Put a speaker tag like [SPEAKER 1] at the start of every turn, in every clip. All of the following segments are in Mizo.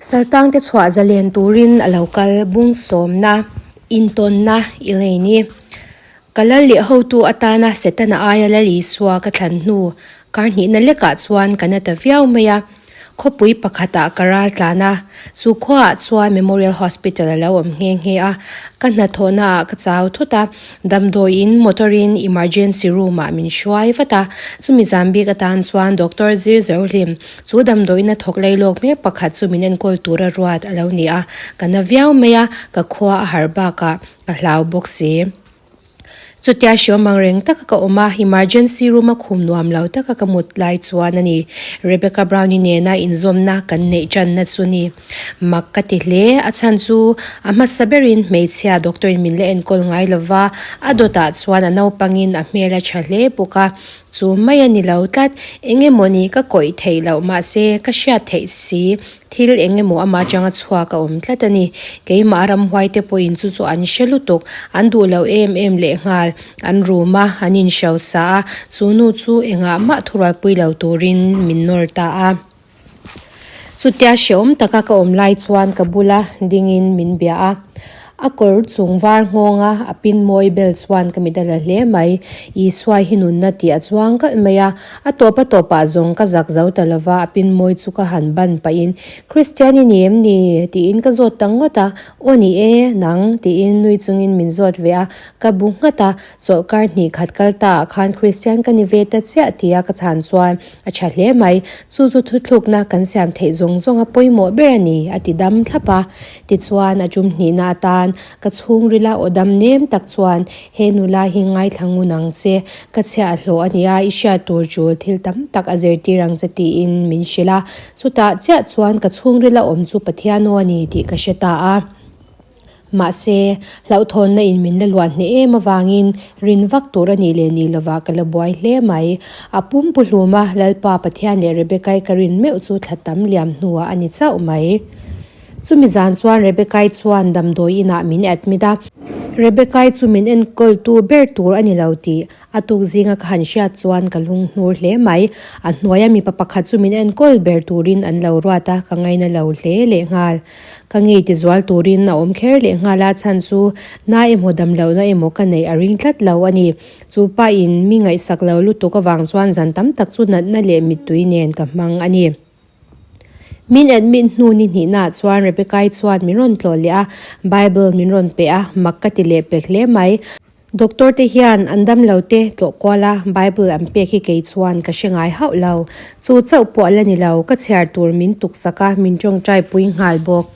[SPEAKER 1] Saltangte chhuah zalen turin a lo kal bung sawmna, intawnna Elaine-i. Ka lal leh hotu atana Setana aia Lal Isua ka thlan hnu kar hnihna lekah chuan ka na ta viau mai a. Khawpui pakhatah ka ral tlan a, chu khuaah chuan Memorial Hospital a lo awm nghe nghe a. Ka hnathawhnaah ka chau thut a, damdawiin motor-in emergency room-ah min hruai vat a. Chumi zan bik atan chuan Doctor Zir Zohlim, chu damdawiin a thawk lailawk mek pakhat chu min enkawl tura ruat a lo ni a. Ka na viau mai a, ka khua a harh bakah ka hlau bawk si. Chutia hriawm ang reng taka ka awm a, emergency room a khum nuam lo taka ka mut lai chuan a ni. Rebecca Brownie nena inzawmna kan neih tanna chu ni. Mak ka ti hle, a chhan chu a hmasa berin hmeichhia doctor in min la enkawl ngai lova, a dawtah chuan a naupangin a hmel a tha hle bawk a. Chu mai a ni lo tlat, eng emaw ni ka kawih theih loh mahse ka hriat theih si. Thil eng emaw ama atanga chhuak a awm tlat a ni. Keimah ramhuai te pawhin chu chu an hre lutuk, an duh lo em em lehnghal. An rum a, an inhro sa a, chu nu chu engah mah thurualpui lo turin min nawr ta a. Chutia hrehawm taka ka awm lai chuan ka bula dingin min bia a. A kawr chung var nghawnga a pin mawi bel chuan ka mit a la hle mai. Isua hi nunna tih a chuang kalh mai a, a tawp a tawpah zawng ka zak zo ta lova a pin mawi chu ka han ban pahin, Kristian i ni em ni? tiin ka zawt ta ngawt a, Aw ni e, nang, tiin nui chungin min zawt ve a, ka bu nghat a, chawlhkar hnih khat kal ta ah khan Kristian ka ni ve ta chiah tia ka chhan chuan A tha hle mai, chu chu thuthlukna kan siam theih zawng zawng a pawimawh ber a ni, a ti dam thlap a. Tichuan, a tum hnihna atan ka chhungrila aw dam nem tak chuan, He nula hi ngaithla ngun ang che, ka chhiah a hlawh a nia, i hriat tur tul thil tam tak a zirtir ang che tiin min hrilh a. Chutah chiah chuan ka chhungrila awm chu Pathian aw a ni tih ka hre ta a. Mahse, hlauhthawnna in min la luah hneh em avangin rin vak tur a nih leh nih lovah ka la buai hle mai. A pum pu hluma Lalpa Pathian leh Rebecca-i ka rin meuh chu thla tam liam hnuah a ni chauh mai. Chumi zan chuan Rebecca-i chuan damdawi inah min admit a. Rebecca-i chu min enkawltu ber tur a ni lo tih A tuk zinga ka han hriat chuan ka lung hnur hle mai. A hnuaia mipa pakhat chu min enkawl ber turin an lo ruat a, ka ngaina lo hle lehnghal. Ka ngei ti zual turin a awm kher lehnghal a, chhan chu na emaw dam lohna emaw ka neih a ring tlat lo a ni. Chu pa in mi ngaihsak lo lutuk avang chuan zan tam tak chu natna leh mittui nen ka hmang a ni. Min admit hnu ni hnihnaah chuan Rebecca-i chuan min rawn tlawh leh a, Bible min rawn pe a, mak ka ti leh pek hle mai. Doctor te hian an damlo te tlawh kual a, Bible an pek hi kei chuan ka hre ngai hauh lo. Chu chauh pawh a la ni lo, ka chhiar tur min tuk sak a, min tawngtai pui nghal bawk.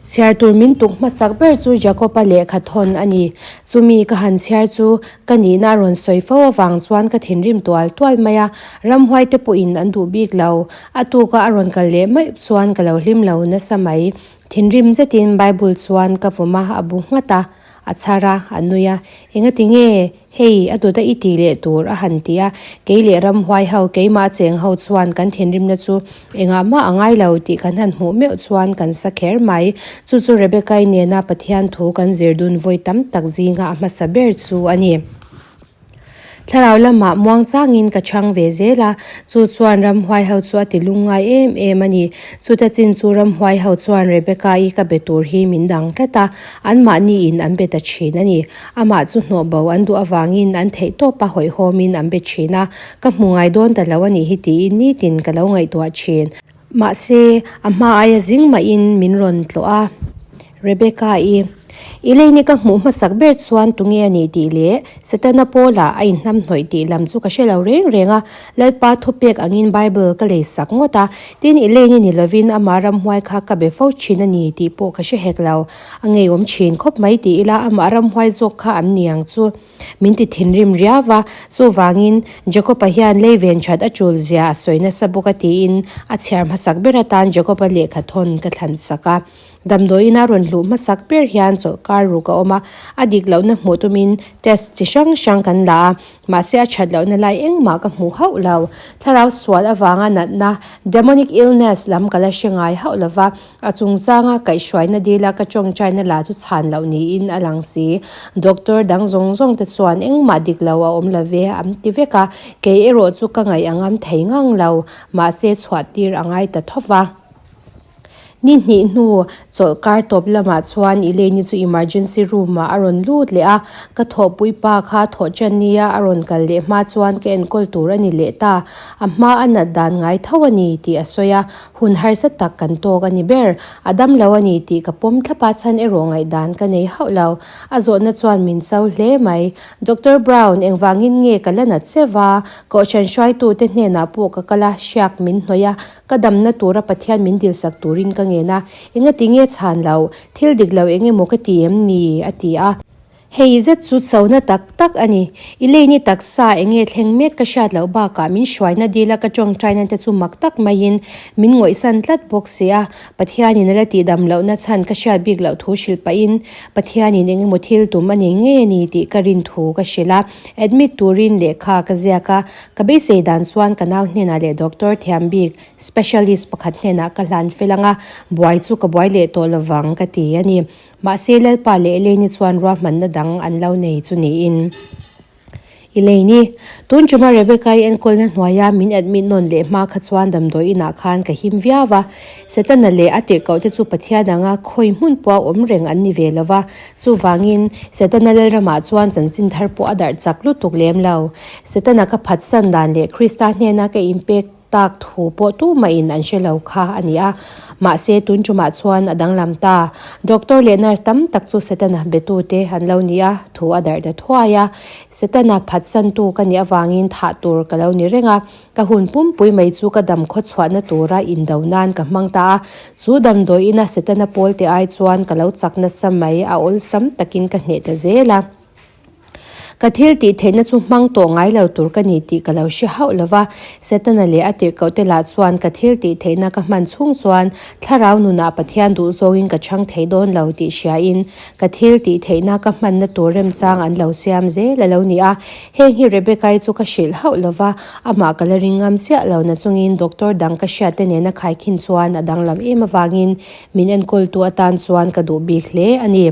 [SPEAKER 1] Chhiar tur min tuk hmasak ber chu Jacob-a lehkha thawn a ni. Chumi ka han chhiar chu ka nihna a rawn sawi fo avang chuan ka thinrim tual tual mai a, ramhuai te pawhin an duh bik lo. A tuka a rawn kal leh mai chuan ka lo hlim lo nasa mai. Thinrim zetin Bible chuan ka vawm a, a bu nghat a. A chhar a, a nui a, Engati nge hei a dawt a i tih leh tur a han ti a, kei leh ramhuai ho, keimah cheng ho chuan kan thinrimna chu engah mah a ngai lo tih kan han hmuh meuh chuan kan sa kher mai. Chu chu Rebecca-i nena Pathian thu kan zir dun vawi tam tak zinga a hmasa ber chu a ni. Thlarau lamah muang changin ka chhang ve zel a, chu chuan ramhuai ho chu a ti lungngai em em a ni. Chuta chin chu ramhuai ho chuan Rebecca-i ka be tur hi min dang tlat a, anmahniin an be ta thin a ni. Amah chu hnawh bo an duh avangin an theih tawpa hawihhawmin an be thin a, ka hmu ngai dawn ta lo a nih hi tiin nitin ka lo ngaihtuah thin. Mahse, a hma aia zing mahin min rawn tlawh a, Rebecca-i, I leini ka hmuh hmasak ber chuan tunge a nih tih leh Setana Paula a inhnamhnawih tih lam chu ka hre lo reng reng a, Lalpa thupek angin Bible ka lei sak ngawt a, tin i leini ni lovin ama ramhuai kha ka be fo thin a ni tih pawh ka hre hek lo. A ngeiawm thin khawp mai ti ila amah ramhuai zawk kha an ni ang chu. Min ti thinrim riau va, chuvangin Jacob-a hian lei ven that a tul zia a sawi nasa bawk a tiin a chhiar hmasak ber atan Jacob-a lehkha thawn ka thlan sak a. Damdawiin a rawn hluh hmasak ber hian chawlhkar ruk a awm a, a dik lohna hmuh tumin test chi hrang hrang kan la a, mahse a that lohna lai engmah ka hmuh hauh lo. Thlarau sual avanga natna, demonic illness, lam ka la hre ngai hauh lova, A chungchanga kaihhruaina dila ka tawngtaina lah chu chhan loh niin a lang si. Doctor dang zawng zawng te chuan engmah dik lo a awm lo ve an ti vek a, kei erawh chu ka ngaih a ngam thei ngang lo, mahse chhuah tir a ngai ta tho va. Ni hnih hnu chawlh kar tawp lamah chuan Elaine-i chu emergency room-ah a rawn lut leh a, ka thawhpui pa kha thawh ṭan nia a rawn kal leh hma chuan ka enkawl tur a ni leh ta. A hma a nat dan ngai tho a ni tih a sawi a, hun harsa tak kan tawk a ni ber. A dam lo a ni tih ka pawm thlap a, chhan erawh ngaihdan ka nei hauh lo. A zawhna chuan min cho hle mai. Doctor Brown, engvangin nge ka la nat che va? Kohhran hruaitute hnenah pawh ka kal a, hriak min hnawih a, ka damna tura Pathian min dilsak turin ka ngen a, engati nge chhan lo? Thil dik lo eng emaw ka ti em ni? a ti a. Hei zet chu chona tak tak a ni. I leini taksa eng nge thleng mek ka hriat loh bakah min hruaina dila ka tawngtaina te chu mak tak maiin min ngawihsan tlat bawk si a. Pathianin a la tihdam lohna chhan ka hriat bik loh thu hrilh pahin Pathianin eng emaw thil tum a nei ngei a ni tih ka rin thu ka hrilh a. Admit turin lehkha ka ziak a, ka beisei dan chuan ka nau hnenah leh doctor thiam bik, specialist, pakhat hnenah ka hlan fel ang a, buai chu ka buai leh tawh lovang ka ti a ni. Mahse Lalpa leh Elaine-i chuan ruahmanna dang an lo nei chu niin. Elaine-i, Tun tuma Rebecca-i enkawlna hnuaia min admit nawn leh hma kha chuan damdawi inah khan ka him viau va. Setana leh a tirhkohte chu Pathian anga khawi hmun pawha awm reng an ni ve lo va. Chuvangin, Setana lalramah chuan chanchin thar pawh a darh chak lutuk lem lo. Setana ka phatsan dan leh Krista hnena ka inpek tak thu pawh tumahin an hre lo kha a ni a. Mahse, tun tumah chuan a danglam ta. Doctor leh nurse tam tak chu Setana betute an lo ni a, thu a darh ta thuai a. Setana phatsantu ka nih avangin thah tur ka lo ni reng a. Ka hun pumpui mai chu ka dam khaw chhuahna tura indo nan ka hmang ta a. Chu damdawi ina Setana pawlte ai chuan ka lo chak nasa mai a awlsam takin ka hneh ta zel a. Ka thil tih theihna chu hmang tawh ngai lo tur ka ni tih ka lo hre hauh lo va, Setana leh a tirhkohte lah chuan ka thil tih theihna ka hman chhung chuan thlarau nunah Pathian duh zawngin ka chhang thei dawn lo tih hriain ka thil tih theihna ka hmanna tur remchang an lo siam zel a lo ni a. Heng hi Rebecca-i chu ka hrilh hauh lo va, amah ka la ring ngam chiah lo na chungin doctor dang ka hriatte nena khaikhin chuan a danglam em avangin min enkawltu atan chuan ka duh bik hle a ni.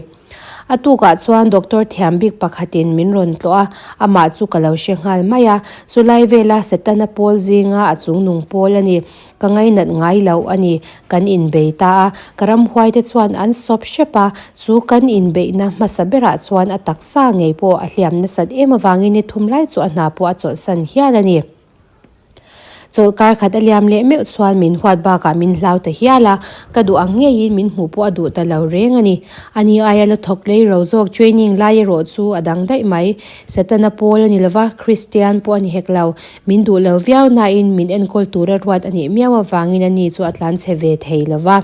[SPEAKER 1] A tukah chuan doctor thiam bik pakhatin min rawn tlawh a, amah chu ka lo hre nghal mai a. Chulai vela Setana pawl zinga a chungnung pawl a ni. Ka ngainat ngai loh a ni. Kan inbei ta a, ka ramhuaite chuan an sawp hrep a, chu kan inbeihna hmasa berah chuan a taksa ngei pawh a hliam nasat em avangin ni thum lai chu a hna pawh a chawlhsan hial a ni. Chawlhkar khat a liam leh meuh chuan min huat bakah min hlau ta hial a, ka duh ang ngeiin min hmuh pawh a duh ta lo reng a ni. Ani aia la thawk lei ro zawk training lai erawh chu a dang daih mai. Setana pawl a ni lova, Kristian pawh a ni hek lo. Min duh lo viau nain min enkawl tura ruat a nih miau avangin ani chu a tlanchhe ve thei lova.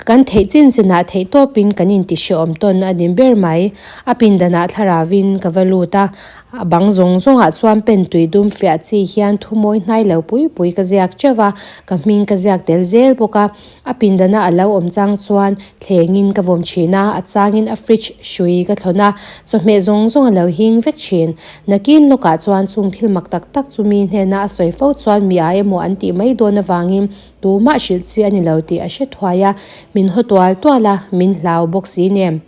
[SPEAKER 1] Kan theih chin chinah theih tawpin kan inti hrehawm tawn a ni ber mai. A pindanah thlarauin ka va lut a, a bang zawng zawngah chuan pen tui dum fiah chi hian thu mawi hnai lo pui pui ka ziak teuh a, ka hming ka ziak tel zel bawk a. A pindana a lo awm chang chuan thlengin ka vawm thin a, a changin a fridge hrui ka thlawn a, chawhmeh zawng zawng a lo hing vek thin. Nakin lawkah chuan chung thil mak tak tak chu mi hnena a sawi fo chuan mi a emaw an tih mai dawn avangin Tumah hrilh chi a ni lo tih a hre thuai a, min haw tual tual a, min hlau bawk si nen.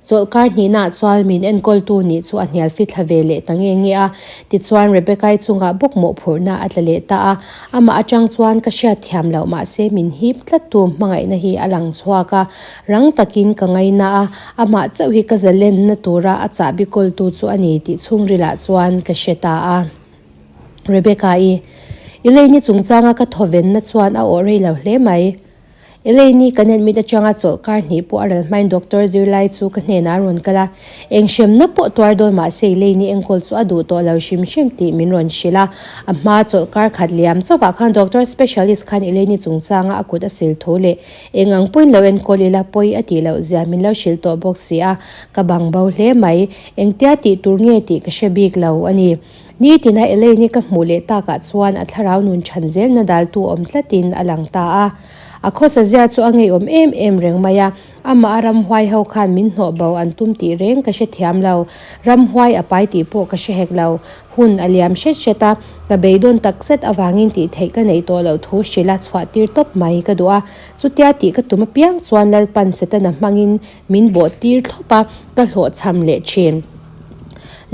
[SPEAKER 1] Chawlhkar hnihnaah chuan min enkawltu nih chu a hnial fithla ve leh ta nge nge a, tichuan Rebecca-i chungah bawk mawhphurhna a tla leh ta a, amah atang chuan ka hriat thiam loh mahse min hip tlattu hmangaihna hi a lang chhuak a, rang takin ka ngaina a, amah chauh hi ka zalenna tura a chahbi kawltu chu a ni tih chhungrilah chuan ka hre ta a. Rebecca-i, Elaine-i chungchanga ka thawvenna chuan a awh rei lo hle mai. Elaine-i kan admit atanga chawlhkar hnih pawh a ral hmain doctor zirlai chu ka hnenah a rawn kal a. Eng hremna pawh tuar dawn mah se Elaine-i enkawl chu a duh tawh lo hrim hrim tih min rawn hrilh a. A hma chawlhkar khat liam chawpah khan doctor specialist khan Elaine-i chungchanga a kut a sil thu leh eng ang pawhin lo enkawl ila pawi a tih loh zia min lo hrilh tawh bawk si a. Ka bang bo hle mai. Engtia tih tur nge tih ka hre bik lo a ni. Nitina Elaine-i ka hmuh leh takah chuan a thlarau nun chhan zelna daltu awm tlatin a lang ta a. A khawsa zia chu a ngeiawm em em reng mai a, amah a ramhuai ho khan min hnawh bo an tum tih reng ka hre thiam lo. Ramhuai a pai tih pawh ka hre hek lo. Hun a liam hret hret a, ka beidawn tak zet avangin tih theih ka neih tawh loh thu hrilh a chhuah tir tawp mai ka duh a. Chutia tih ka tum apiang chuan Lalpan Setana hmangin min bawh tir thlawp a, ka hlawhchham leh thin.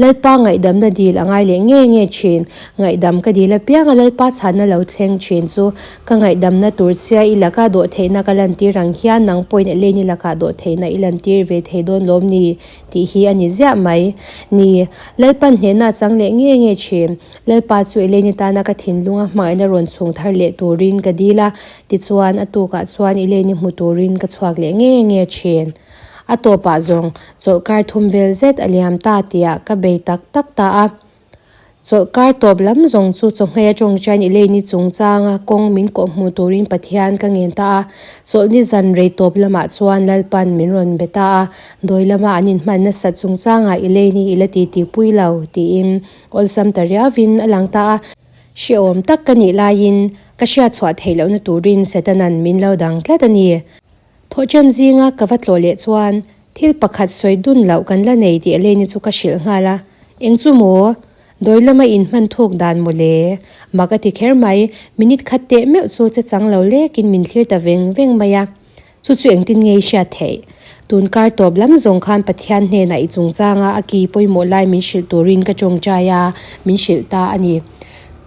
[SPEAKER 1] Lalpa ngaihdamna dil a ngai leh nge nge thin. Ngaihdam ka dil apianga Lalpa chhanna lo thleng thin chu ka ngaihdamna tur chhia i laka dawhtheihna ka lantir ang hian nang pawhin Elaine-i lakah dawhtheihna i lantir ve thei dawn lawm ni tih hi a ni ziah mai. Ni, Lalpan hnehna a chang leh nge nge thin. Lalpa chu Elaine-i tana ka thinlunga hmangaihna rawn chhung thar leh turin ka dil a, tichuan a tukah chuan Elaine-i hmu turin ka chhuak leh nge nge thin. A tawpah zawng chawlhkar thum vel zet a liam ta tihah ka bei tak tak ta a. Chawlhkar tawp lam zawng chu chawhngei atawngchain Elaine-i chungchanga kawng min kawhhmuh turin Pathian ka ngen ta a. Chawlhni zan rei tawp lamah chuan Lalpan min rawn be ta a, dawi lama an inhman nasat chungchangah Elaine-i i la titi pui lo tiin awlsam ta riauvin a lang ta a. Hrehawm tak ka nih laiin ka hriatchhuah theih lohna turin Setana'n min lo dang tlat a ni. Thawhṭan zinga ka va tlawh leh chuan thil pakhat sawi dun loh kan la nei tih Elaine chu ka hrilh nghal a, Eng chu maw? Dawi lama inhman thuk dan maw le? Mak a ti kher mai, minute khat teh meuh chu che chang lo lekin min thlir ta veng veng mai a. Chu chu engtin nge i hriat theih? Tun kar tawp lam zawng khan Pathian hnenah i chungchanga a ki pawimawh lai min hrilh turin ka tawngtai a, min hrilh ta a ni.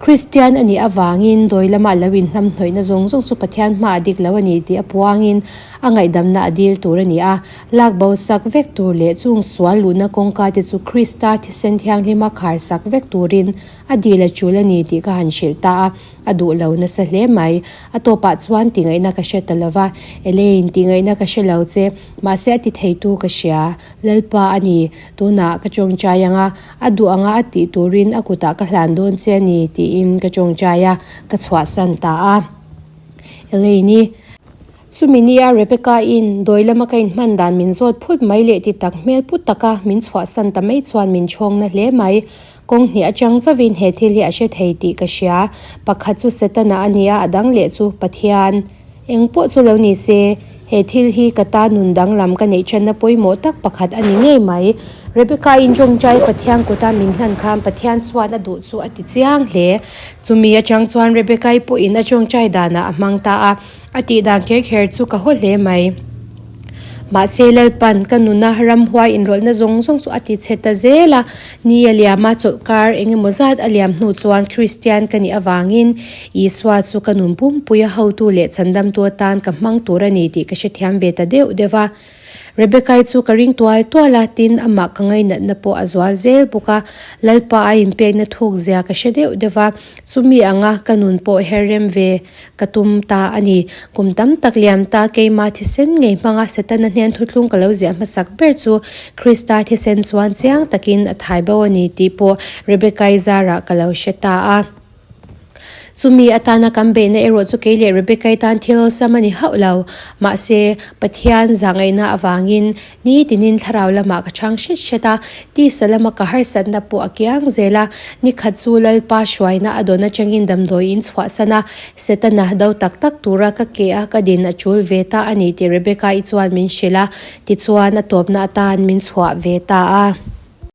[SPEAKER 1] Kristian a nih avangin dawi lama lo inhnamhnawihna zawng zawng chu Pathian hmaah dik lo a ni tih a puangin a ngaihdamna a dil tur a ni a. Lak bo sak vek tur leh chung sual luhna kawngka te chu Krista thisen thianghlima khar sak vek turin a dil a tul a ni tih ka han hrilh ta a, a duh lo nasa hle mai. A tawpah chuan tingaihna ka hre ta lo va, Elaine, tingaihna ka hre lo che, mahse a ti theitu ka hria. Lalpa a ni, tunah ka tawngtai ang a, A duh anga a tih turin a kutah ka hlan dawn che a ni tiin ka tawngtai a, ka chhuahsan ta a. Elaine-i, Chumi nia Rebecca-in dawi lama ka inhman dan min zawt phut mai leh ti tak hmel put taka min chhuahsan ta mai chuan min chhawng na hle mai. Kawng hnih atang chauhin he thil hi a hre thei tih ka hria. Pakhat chu Setana a nia, a dang leh chu Pathian. Eng pawh chu lo ni se, he thil hi ka ta nun danglam ka neih thenna pawimawh tak pakhat a ni ngei mai. Rebecca-in tawngtai Pathian kuta min hlan khan Pathian chuan a duh chu a ti chiang hle. Chumi atang chuan Rebecca-i pawhin a tawngtai danah a hmang ta a, a tih dan kher kher chu ka haw hle mai. Mahse Lalpan ka nuna ramhuai inrawlhna zawng zawng chu a ti chhe ta zel a, ni a liam a, chawlhkar eng emaw zat a liam hnu chuan Kristian ka nih avangin Isua chu ka nun pumpuia hotu leh chhandamtu atan ka hmang tur a ni tih ka hrethiam ve ta deuh deuh a. Rebecca-i chu ka ring tual tual a, tin amah ka ngainatna pawh a zual zel bawk a, Lalpa a inpekna thuk zia ka hre deuh deuh a, chumi anga ka nun pawh her rem ve ka tum ta a ni. Kum tam tak liam ta keimah thisen ngei hmanga Setana hnen thuthlung ka lo ziah hmasak ber chu Krista thisen chuan chiang takin a thai bo a ni tih pawh Rebecca-i zarah ka lo hre ta a. Chumi atana kan beihna erawh chu kei leh Rebecca-i tan thil awlsam a ni hauh lo. Mahse, Pathian zahngaihna avangin Ni tinin thlarau lamah ka chhang hret hret a, tisa lama ka harsatna pawh a kiang zel a. Ni khat chu Lalpa hruaina a dawn atangin damdawi in chhuahsan a, Setana do tak tak tura ka ke a ka din a tul ve ta a ni tih Rebecca-i chuan min hrilh a, tichuan a tawpna atan min chhuah ve ta a.